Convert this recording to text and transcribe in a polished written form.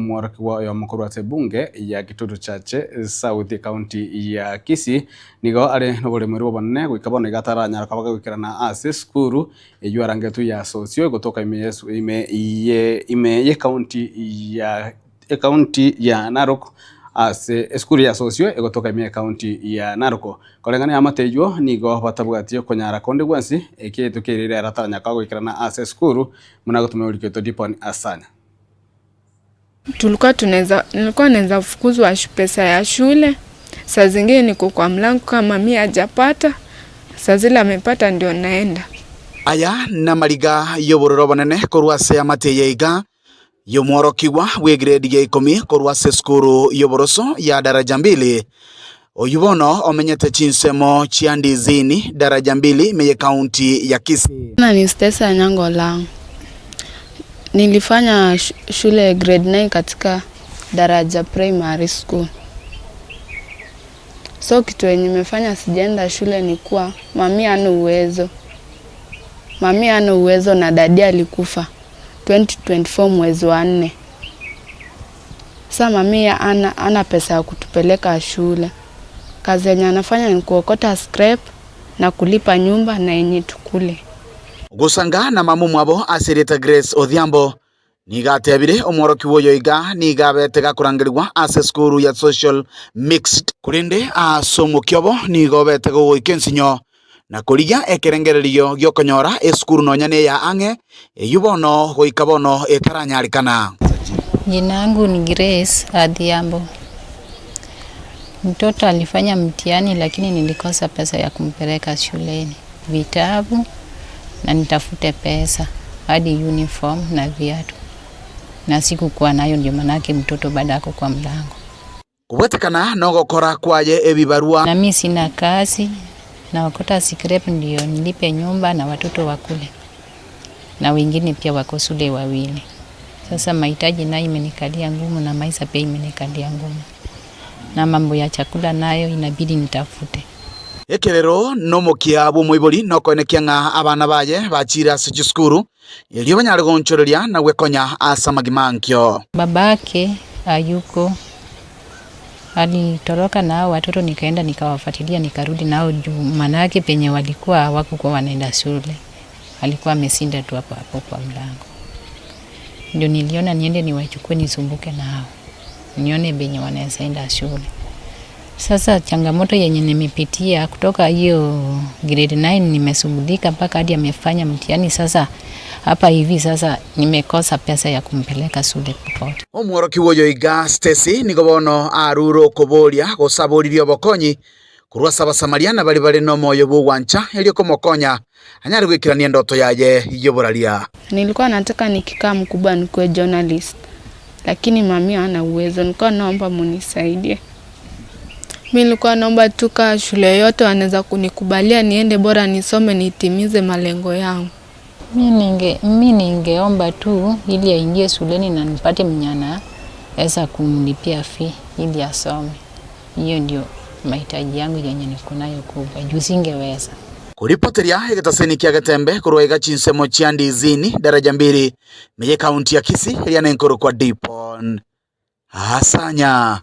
Omworokigwa oyomo korwa ase ebunge ya Kitutu Chache South ekaunti ya Kisii nigo are noboremeri obonene goika bono iga ataranyara koba kagoikerana ase esukuru eywo arangetwe ya Sosio egotoka ime yesu ime ye ime yekaunti ya ekaunti ya Narok ase esukuru ya Sosio egotoka ime yekaunti ya Narok. Koreng'ana eamate eywo nigo batabwati okonyara konde gwensi ekeeto keria ere ataranyara koba goikerana ase esukuru buna agotumia oriketwe Dipon Asanya. Tulikuwa tunaweza, nilikuwa naweza fukuzwa pesa ya shule. Saa zingine niko kwa mlango kama mi hajapata, saa zile amepata ndio naenda. Aya namariga y'obororo obonene korwa ase amate eye iga y'omworokigwa bwa egrade ya ikomi korwa ase esukuru y'oboroso ya daraja mbili oyu bono omenyete chinsemo chia Ndizini daraja mbili ime ye county ya Kisii. Na ni Stesa Nyango Lang. Nilifanya shule grade 9 katika Daraja Primary School. So kitu yenye imefanya sijaenda shule ni kuwa mami hana uwezo. Mami hana uwezo na dadi alikufa 2024 mwezi wa 4. Sa mami ana pesa ya kutupeleka shule. Kazi yenye anafanya ni kuokota scrap na kulipa nyumba na yenye tukule. Gusanga na mamu mwabo asirite Grace Odhiambo nigatebire omworoki woyo iga nigabete gakurangerigwa ase esukuru ya social mixed korende ase omokiobo nigo obete gogoika ensinyo na korigia ekerengererio giokonyora esukuru nonya na eya ang'e eywo bono goika bono etaranyarikana. Jina yangu ni Grace Adhiambo. Mtoto alifanya mtihani lakini nilikosa pesa ya kumpeleka shuleni, vitabu na nitafute pesa hadi uniform na viatu, na sikukuwa nayo, ndio manake mtoto bado ako kwa mlango. Kobwetekana nogokora kwaye ebibarua. Na mi sina kazi, naokota scrap ndio nilipe nyumba na watoto wakule, na wengine pia wako shule wawili. Sasa mahitaji nayo imenikalia ngumu na maisha pia imenikalia ngumu, na mambo ya chakula nayo inabidi nitafute. Ekerero nomokia bwa omoibori nokoenekia ng'a abana baye bachire ase chisukuru erio banyare gonchoreria na gwekonya ase amagima ankio. Babake hayuko, alitoroka na hao watoto, nikaenda nikawafuatilia nikarudi nao juu manake penye walikuwa hawakuwa wanaenda shule, alikuwa amesinda tu hapo hapo kwa mlango. Ndio niliona niende niwachukue nisumbuke nao, nione benye wanaweza enda shule. Sasa changamoto yenye nimepitia kutoka hiyo grade 9 nimesumbulika mpaka hadi amefanya mtihani. Sasa hapa hivi sasa nimekosa pesa ya kumpeleka shule popote. Omworoki woyo iga Stacy nigo bono arure okoboria gosaboririe obokonyi korwa ase abasamariana bari bare na omoyo bwa ogwancha erio komokonya anyare goikerania endoto yaye y'oboraria. Nilikuwa nataka nikikaa mkubwa nikuwe journalist, lakini mami hana uwezo. Nilikuwa naomba munisaidie. Mi nilikuwa naomba tu kaa shule yote wanaweza kunikubalia niende, bora nisome nitimize malengo yangu. Mi ningeomba tu ili aingie shuleni na nipate mnyana aweza kumlipia fee ili asome. Hiyo ndio mahitaji yangu yenye niko nayo kubwa, juu singeweza. Kuripoteria egetaseni kia Getembe korwa iga chinsemo chia Ndizini daraja mbili meye kaunti ya Kisii eria nenkoro kwa Dipon Asanya.